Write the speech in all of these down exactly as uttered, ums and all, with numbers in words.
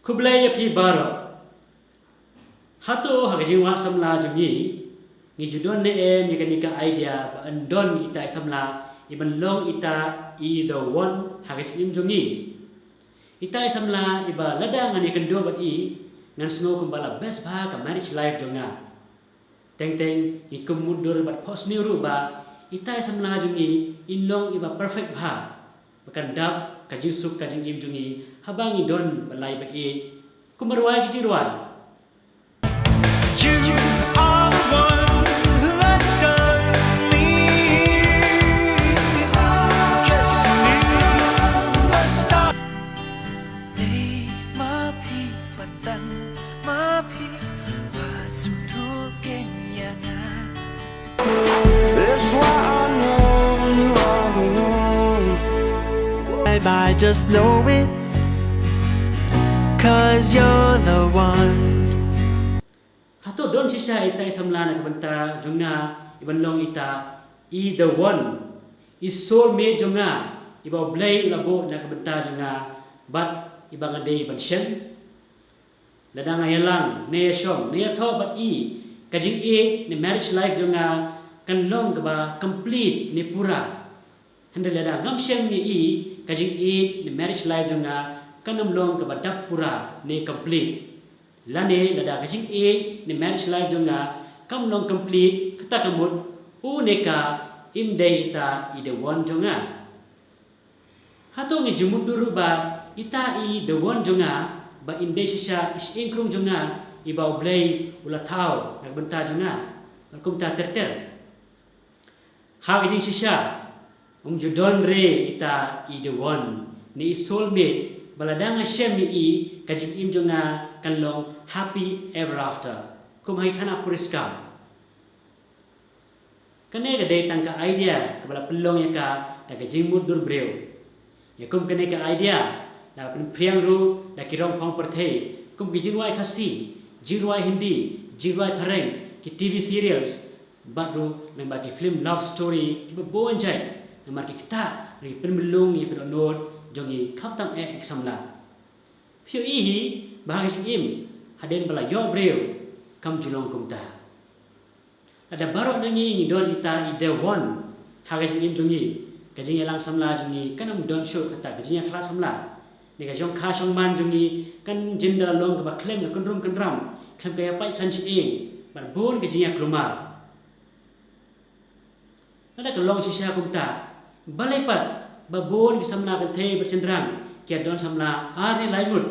Khublei ïa phi baroh. Hato ha ka jingwad samla jong ngi, ngi ju don ne em ïa kane ka idea ba yn don ita i samla iban long ita i the one ha ka jingim jong ngi? Ita i samla iba lada ngan ïakynduh bad i, ngan sngew kumba la best bha ka marriage life jong nga. Teng teng ngi kum mutdur bad phohsniew ruh ba ita i samla jong ngi in long iba perfect bha, ba kan dap ka jingsuk ka jingim jong ngi haba ngi don ba lai ba ïeit. Kumba rwai ki jingrwai. You are the one who has done me. Just you must stop. Dei ma phi, ba tang ma phi, ba sngewthuh kein ïa nga. That's why I know you are the one. Bye bye, just know it, 'cause you're the one. Hato don shisha ita i samla na ka bynta jong nga iban long ita i the one, i soulmate jong nga, iba U Blei u la buh na ka bynta jong nga, bad iba nga dei ban shem? Lada nga ïalang, ne ïashong, ne ïathoh bad i, ka jingïeit ne marriage life jong nga kan long kaba complete ne pura. Hynrei lada ngam shem ïa i, ka jingïeit ne marriage life jong nga kan ym long kaba dap pura ne complete. Lane lada ka jingïeit ne marriage life jong nga kam long complete, kata ka mut u ne ka im dei ita i the one jong nga. Hato ngi ju mutdur ruh ba ita i the one jong nga, ba in dei shisha i shyieng krung jong nga, iba U Blei u la thaw na ka bynta jong nga, bad kumta ter ter? Ha ka jingshisha, ym ju don re ita i the one ne i soulmate ba lada nga shem ïa i, ka jingim jong nga kan long happy ever after, kum ha ki khana puriskam. Kane ka dei tang ka idea kaba la pynlong ïa ka da ka jingmutdur briew. Ïa kum kane ka idea la pynphriang ruh da ki rongphong pyrthei, kum ki jingrwai Khasi, jingrwai Hindi, jingrwai phareng, ki T V serials, bad ruh lyngba ki film love story kiba bun jait, namar ki ktah ruh ki pynmlung ïa ka dohnud jong ngi khamtam eh ki samla. Phi ïohi hi ba ha ka jingim, hadien ba la ïoh briew, kam ju long kumta. Lada baroh na ngi ngi don ita i the one ha ka jingim jong ngi, ka jingïalang samla jong ngi kan ym don shuh kata ka jingïakhlad samla. Ne ka jong ka shong man jong ngi kan jin da la long kaba khlem ka kynrum kynram, khlem ka ïapait san shyieng, bad bun ka jingïaklumar. Lada ka long shisha kumta, balei pat ba bun ki samla kynthei bad shynrang ki ïa don samla ar ne lai ngut?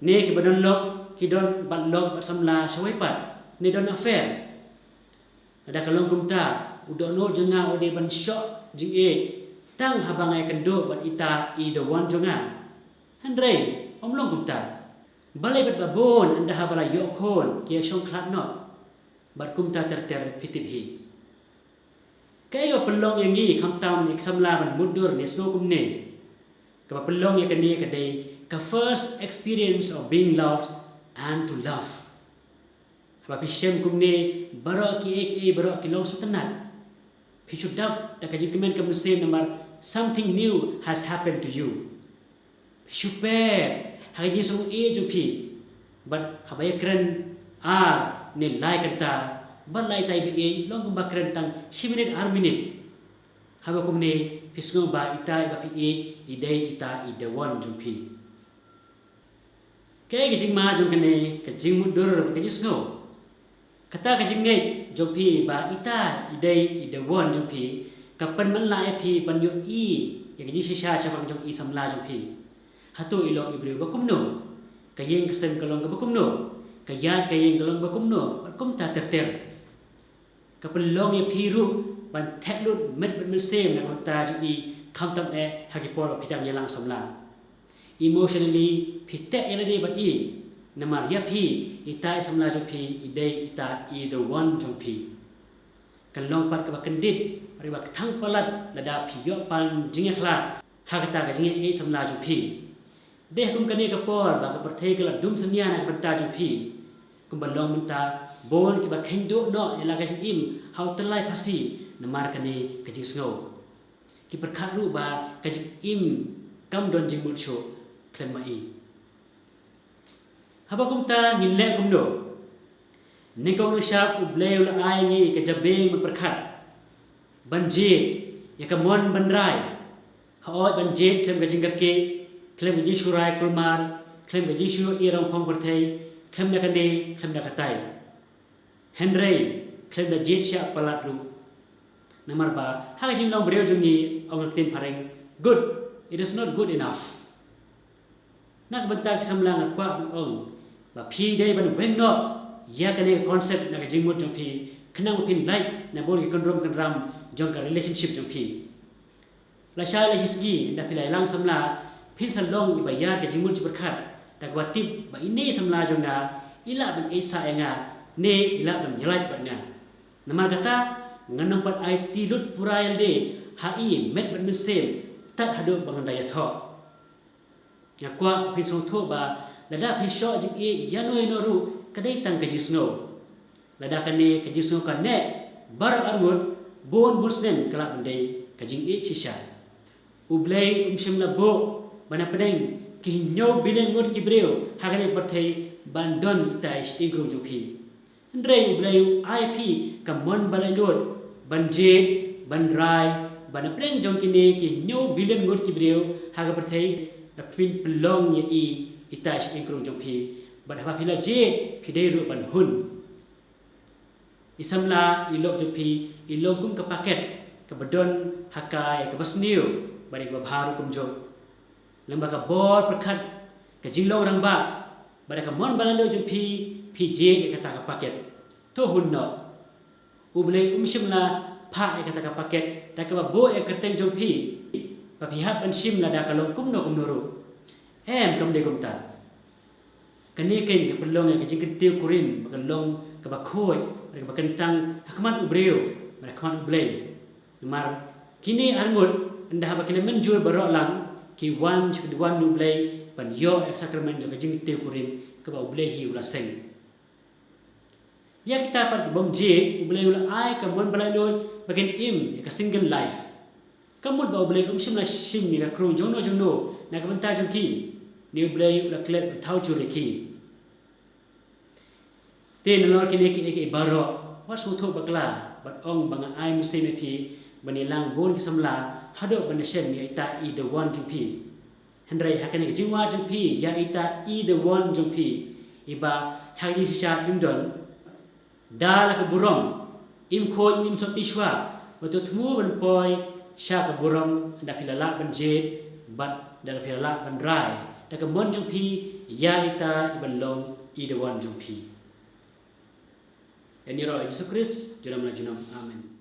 Ne kiba don lok ki don bad lok bad samla shawei pat, ne don affair? Lada ka long kumta, u dohnud jong nga u dei ban shoh jingïeit tang haba nga ïakynduh bad ita i the one jong nga. Hynrei ym long kumta. Balei pat ba bun ynda haba la ïoh khun ki ïa shong khlad noh, bad kumta ter ter, phi tip hi? Kaei kaba pynlong ïa ngi khamtam ïa ki samla ban mutdur ne sngew kumne? Kaba pynlong ïa kane ka dei ka first experience of being loved and to love. Haba phi shem kumne, baroh kiei kiei baroh ki long sngewtynnat. Phi shu dap da ka jingkmen ka mynsiem namar something new has happened to you. Phi shu per ha ka jingsngewsih jong phi. Bad haba ïakren ar ne lai kynta, bad la ita iba ïeit long kumba kren tang shi minit ar minit. Haba kumne phi sngew ba ita iba phi ïeit i dei ita i the one jong phi. Kaei ka jingma jong kane ka jingmutdur bad ka jingsngew? Kata ka jingngeit jong phi ba ita i dei i the one jong phi ka pynmynlah ïa phi ban ïohi ïa ka jingshisha shaphang jong i samla jong phi. Hato i long i briew ba kumno? Ka ïing ka sem ka long kaba kumno? Ka ïaid ka ïeng ka long ba kumno? Bad kumta ter ter. Ka pynlong ïa phi ruh ban theh lut met bad mynsiem na ka bynta jong i khamtam eh ha ki por ba phi dang ïalang samla. Emotionally phi teh ïa lade bad i, namar ïa phi ita i samla jong phi i dei ita i the one jong phi. Kan long pat kaba kyndit bad kaba kthang palat lada phi ïoh pan jingïakhlad ha kata ka jingïeit samla jong phi. Dei ha kum kane ka por ba ka pyrthei ka la dum synñia na ka bynta jong phi, kumba long mynta bun kiba kheiñ duh noh ïa la ka jingim ha u tyllai phasi namar kane ka jingsngew. Ki pyrkhat ruh ba ka jingim kam don jingmut shuh khlem ma i. Haba kumta ngin leh kumno? Nyngkong nyngshap U Blei u la ai ngi ka jabieng ban pyrkhat, ban jied ïa ka mon ban rai. Hooid, ban jied khlem ka jingkyrkieh, khlem ka jingshu rai kulmar, khlem ka jingshu ïohi rong phong pyrthei, khlem da kane, khlem da katai. Hynrei khlem da jied shah palat ruh. Namar ba ha ka jinglong briew jong ngi, ong ka ktien phareng, good, it is not good enough. Na ka bynta ki samla, nga kwah ban ong ba phi dei ban weng noh ïa kane ka concept na ka jingmut jong phi, khnang ba phin lait na bun ki kynrum kynram jong ka relationship jong phi. Lashai lashisngi ynda phi la ïalang samla, phin sa long iba ïar ka jingmut jingpyrkhat da kaba tip ba ine i samla jong nga i lah ban ïeit sah ïa nga ne i lah ban ïalait bad nga. Namar kata, ngan ym pat aiti lut pura ïa lade ha i met bad mynsiem tad haduh ba ngan da ïathoh. Nga kwah phin sngewthuh ba lada phi shoh jingïeit ïano ïano ruh, ka dei tang ka jingsngew. Lada kane ka jingsngew ka neh baroh arngut, bun bun snem ka lah ban dei ka jingïeit shisha. U Blei um shym la buh ban da pyneng ki hynñiew billion ngut ki briew ha kane ka pyrthei ban don ita i shyieng krung jong phi. Hynrei U Blei u ai phi ka mon ba laitluid ban jied, ban rai, ban da pyneng jong kine ki hynñiew billion ngut ki briew ha ka pyrthei, da phin pynlong ïa i ita i shyieng krung jong phi. Bad haba phi la jied, phi dei ruh ban hun. I samla, i lok jong phi i long kum ka paket kaba don ha ka ïa kaba sniew bad ïa kaba bha ruh kumjuh. Lyngba ka bor pyrkhat, ka jinglong rangbah bad ka mon ba laitluid jong phi, phi jied ïa kata ka paket. To hun noh. U Blei um shym la phah ïa kata ka paket da kaba buh ïa ka kyrteng jong phi ba phi hap ban shim lada ka long kumno kumno ruh. Em, kam dei kumta. Kane keiñ ka pynlong ïa ka jingkyntiew kurim ba ka long kaba khuid bad kaba kyntang ha khmat u briew bad ha khmat U Blei. Namar kine arngut, ynda haba ki la mynjur baroh lang, ki wan sha ka duwan U Blei ban ïoh ïa ka sakramen jong ka jingkyntiew kurim kaba U Blei hi u la seng. Ïa kita pat ki bym jied, U Blei u la ai ka mon ba laitluid ba kin im ïa ka single life. Ka mut ba U Blei um shym la shim ïa ka krung jongno jongno na ka bynta jong ki, ne U Blei u la klet ban thaw jur ïa ki. Te nalor kine kiei kiei baroh, wat sngewthuh bakla bad ong ba nga ai mynsiem ïa phi ban ïalang bun ki samla haduh ban da shem ïa ita i the one jong phi. Hynrei ha kane ka jingwad jong phi ïa ita i the one jong phi, iba ha ka jingshisha im don, da la ka burom, im khuid im sotti shuwa, bad to thmu ban poi sha ka burom da phi la lah ban jied bad da phi la lah ban rai da ka mon jong phi ïa ita iban long i the one jong phi. Ïa ngi ruh, Jisu Khrist, junom la junom. Amen.